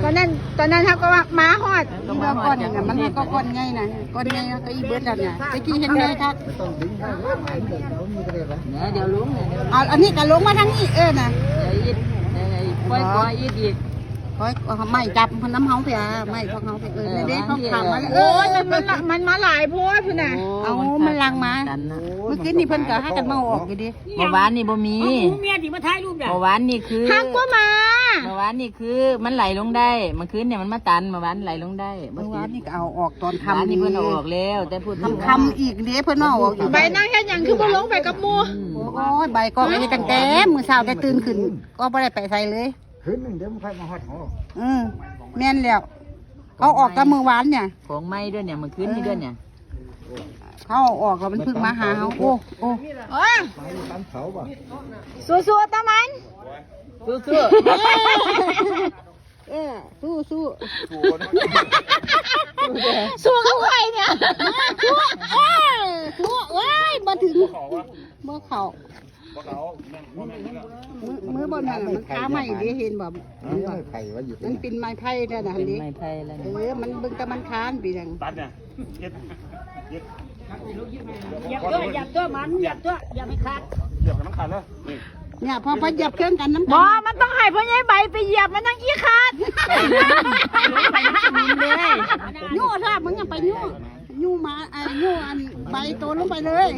ຕອນນັ້ນ ຕອນນັ້ນເຮົາກໍມາຮອດ ອີດອກກ່ອນນີ້ນະ ມັນກໍກ່ອນໃຫຍ່ນະ ກ່ອນໃຫຍ່ກໍອີເບິດແລ້ວນະ ແຕ່ກີ້ເຮັດໃຫຍ່ຄັກ. ເນາະ ດຽວລົງ ເອົາອັນນີ້ກໍລົງມາທາງນີ້ ເອີນະ ເອີ ອີດ ເອີ ຄ່ອຍກໍອີດອີກ ຄ່ອຍໄມ້ຈັບນຳເຮົາເພຍ ໄມ້ພວກເຮົາເພຍ ເອີ ເອີ ນີ້ເດ້ ເຂົາຂ້າມມາແລ້ວ ໂອ້ຍ ມັນ ມັນ ມັນມາຫຼາຍໂພດພຸ້ນນະ. ໂອ້ ເອົາ ມັນຫຼັ່ງມາ ມື້ຄືນນີ້ເພິ່ນກໍຫາກັນມາອອກຢູ່ເດ. ເມື່ອວານນີ້ບໍ່ມີ ເອົາ ເມຍຊິມາຖ່າຍຮູບດາ ເມື່ອວານນີ້ຄື ຫາກວ່າມາ ເມື່ອວານນີ້ຄືມັນໄຫຼລົງໄດ້ ເມື່ອຄືນນີ້ມັນມາຕັນ ເມື່ອວານໄຫຼລົງໄດ້ ເມື່ອວານນີ້ກໍເອົາອອກຕອນຄ່ຳ ວານນີ້ເພິ່ນເອົາອອກແລ້ວ ແຕ່ພຸ້ນ ຄ່ຳໆອີກເດ້ ເພິ່ນເອົາອອກຢູ່. ໃບນາງເຮັດຫຍັງຄືບໍ່ລົງໄປກັບໝູ່? ໂອ້ຍ ໃບກໍເຮັດຕັ້ງແຕ່ມື້ເຊົ້າ ແຕ່ຕື່ນຂຶ້ນກໍບໍ່ໄດ້ໄປໃສເລີຍ ຄືນໜຶ່ງເດີ ມັນຄ່ອຍມາຮອດຫໍ. ເອີ ແມ່ນແລ້ວ ເຂົາອອກແຕ່ມື້ວານນີ້ ຂອງໃໝ່ເດ້ນີ້ ເມື່ອຄືນນີ້ເດ້ນີ້. ເຂົາເອົາອອກແລ້ວ ມັນເພິ່ງມາຫາເຮົາ. ໂອ້ ໂອ້ ໂອ້ຍ ມາຢູ່ຕາມເສົາບໍ່? ສູ້ໆ ຕາມັນ ສູ້ໆ ເອີ ສູ້ໆ ສູ້ກັບຂ້ອຍນີ້ ສູ້ ເອີ ສູ້ ໂອ້ຍ ບໍ່ເຂົ້າ ບໍ່ເຂົ້າ ບໍ່ເຂົ້າ ມື ມືບໍ່ນັ້ນ ມັນຄາໄມ້ເດ້ ເຫັນບໍ່? ມັນເປັນໄມ້ໄຜ່ແທ້ນະ ເຫັນເດ້ ເປັນໄມ້ໄຜ່ແລ້ວ ເອີ ມັນເບິ່ງແຕ່ມັນຄານປີນັ້ນ ຕັດນີ້ ເຮັດ ເຮັດ ຢຽບຕົວ ຢຽບຕົວມັນ ຢຽບຕົວ ຢຽບໃຫ້ຂາດ ຢຽບໃຫ້ມັນຂາດເລີຍ. ນີ້ ນີ້ ພໍ ພໍຢຽບເຄື່ອງກັນນຳກັນ ບໍ່ ມັນຕ້ອງໃຫ້ພໍ່ໃຫຍ່ໃບໄປຢຽບ ມັນຈັ່ງອີຂາດ ຍູ້ເຖາະ ມຶງຢ່າໄປຍູ້ ຍູ້ມາ ເອີ ຍູ້ອັນໃບໂຕລົງໄປເລີຍ.